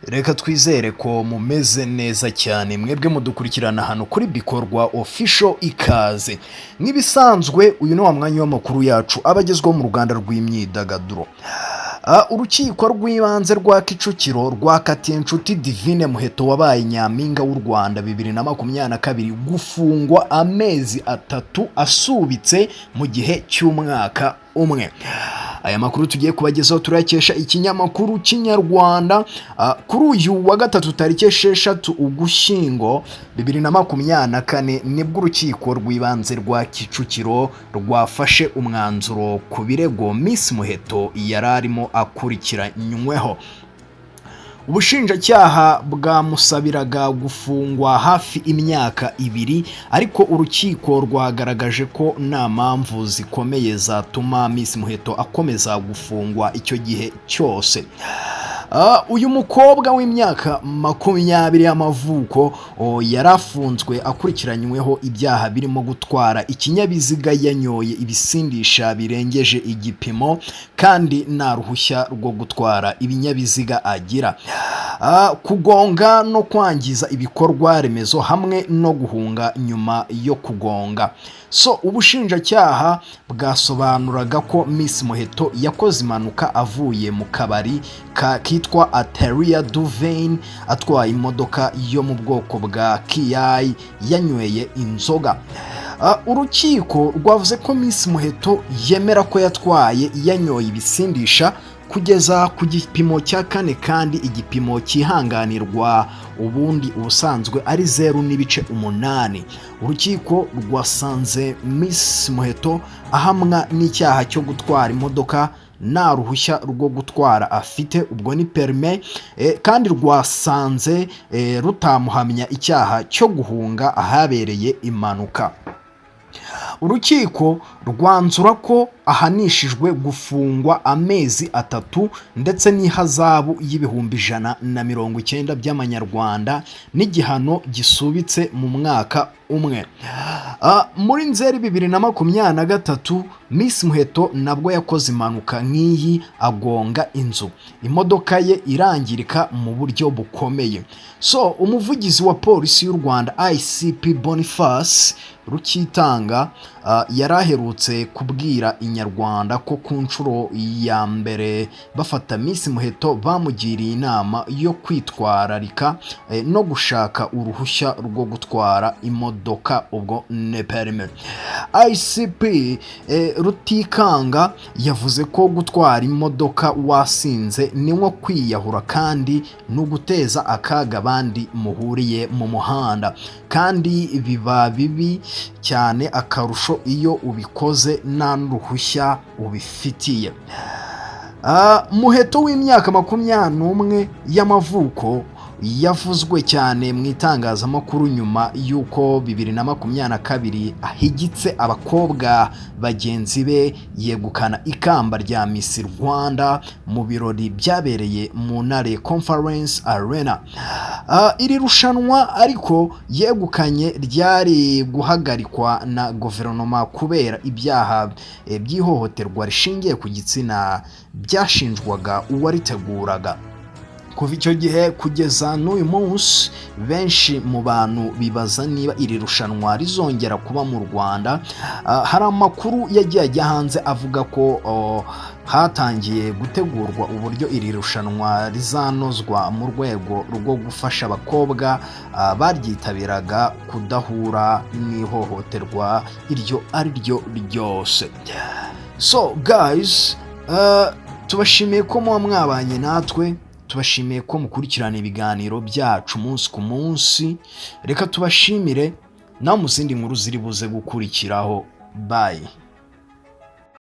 Reka twizere ko mumeze neza cyane, mwebwe mudukurikirana hano kuri Bikorwa Official. Ikaze nk'ibisanzwe, uyu ni wa mwanya w'amakuru yacu aba agezweho mu ruganda rw'imyidagaduro. Urukiko rw'ibanze rwa Kicukiro rwakatiye Inshuti Divine Muheto wabaye Nyampinga w'u Rwanda 2022 gufungwa amezi 3 asubitse mu gihe cy'umwaka umwe. Aya makuru tugiye kubagezaho turayakesha ikinyamakuru Kinyarwanda. Kuri uyu wa gatatu tariki 6 Ugushyingo 2024 nibwo urukiko rw'ibanze rwa Kicukiro rwafashe umwanzuro ku birego Miss Muheto yari arimo akurikiranyweho. Ubushinjacyaha bwamusabiraga gufungwa hafi imyaka 2, ariko urukiko rwagaragaje ko nta mpamvu zikomeye zatuma Miss Muheto akomeza gufungwa icyo gihe cyose. Uyu mukobwa w'imyaka 20 y'amavuko yari afunzwe akurikiranyweho ibyaha birimo gutwara ikinyabiziga yanyoye ibisindisha birengeje igipimo kandi nta ruhushya rwo gutwara ibinyabiziga agira, kugonga no kwangiza ibikorwa remezo hamwe no guhunga nyuma yo kugonga. So ubushinjacyaha bwasobanuraga ko Miss Muheto yakoze impanuka avuye mu kabari kitwa Atelier du Vin atwaye imodoka yo mu bwoko bwa Kia yanyweye inzoga. Urukiko rwavuze ko Miss Muheto yemera ko yatwaye yanyoye ibisindisha kugeza ku gipimo cya 4, kandi igipimo cyihanganirwa ubundi ubusanzwe ari 0.8. Urukiko rwasanze Miss Muheto ahamwa n'icyaha cyo gutwara imodoka nta ruhushya rwo gutwara afite, ubwo ni permis, kandi rwasanze rutamuhamya icyaha cyo guhunga ahabereye impanuka. Urukiko rwanzura ko ahanishijwe gufungwa amezi 3 ndetse n'ihazabu y'190,000 by'amanyarwanda n'igihano gisubitse mu mwaka umwe. Muri Nzeri 2023 Miss Muheto nabwo yakoze impanuka nk'iyi, agonga inzu, imodoka ye irangirika mu buryo bukomeye. So umuvugizi wa polisi y'u Rwanda, ICP Boniface Rukitanga, yari aherutse kubwira Inyarwanda ko ku nshuro ya mbere bafata Miss Muheto bamugiriye inama yo kwitwararika no gushaka uruhushya rwo gutwara imodoka, ubwo ni permis. ICP Rutikanga yavuze ko gutwara imodoka wasinze ni nko kwiyahura kandi ni uguteza akaga abandi muhuriye mu muhanda, kandi biba bibi cyane akarusho iyo ubikoze nta n'uruhushya ubifitiye. Muheto w'imyaka 21 y'amavuko yavuzwe cyane mu itangazamakuru nyuma y'uko 2022 ahigitse abakobwa bagenzi be yegukana ikamba rya Miss Rwanda mu birori byabereye mu Ntare Conference Arena. Iri rushanwa ariko yegukanye ryari guhagarikwa na guverinoma kubera ibyaha by'ihohoterwa rishingiye ku gitsina byashinjwaga uwariteguraga. Kuva icyo gihe kugeza n'uyu munsi, benshi mu bantu bibaza niba iri rushanwa rizongera kuba mu Rwanda. Hari amakuru yagiye ajya hanze avuga ko hatangiye gutegurwa uburyo iri rushanwa rizanozwa mu rwego rwo gufasha abakobwa baryitabiraga kudahura n'ihohoterwa iryo ari ryo ryose. So guys, tubashimiye ko muba mwabanye natwe, tubashimiye ko mukurikirana ibiganiro byacu umunsi ku munsi. Reka tubashimire nawe mu zindi nkuru ziri buze gukurikiraho. Bye.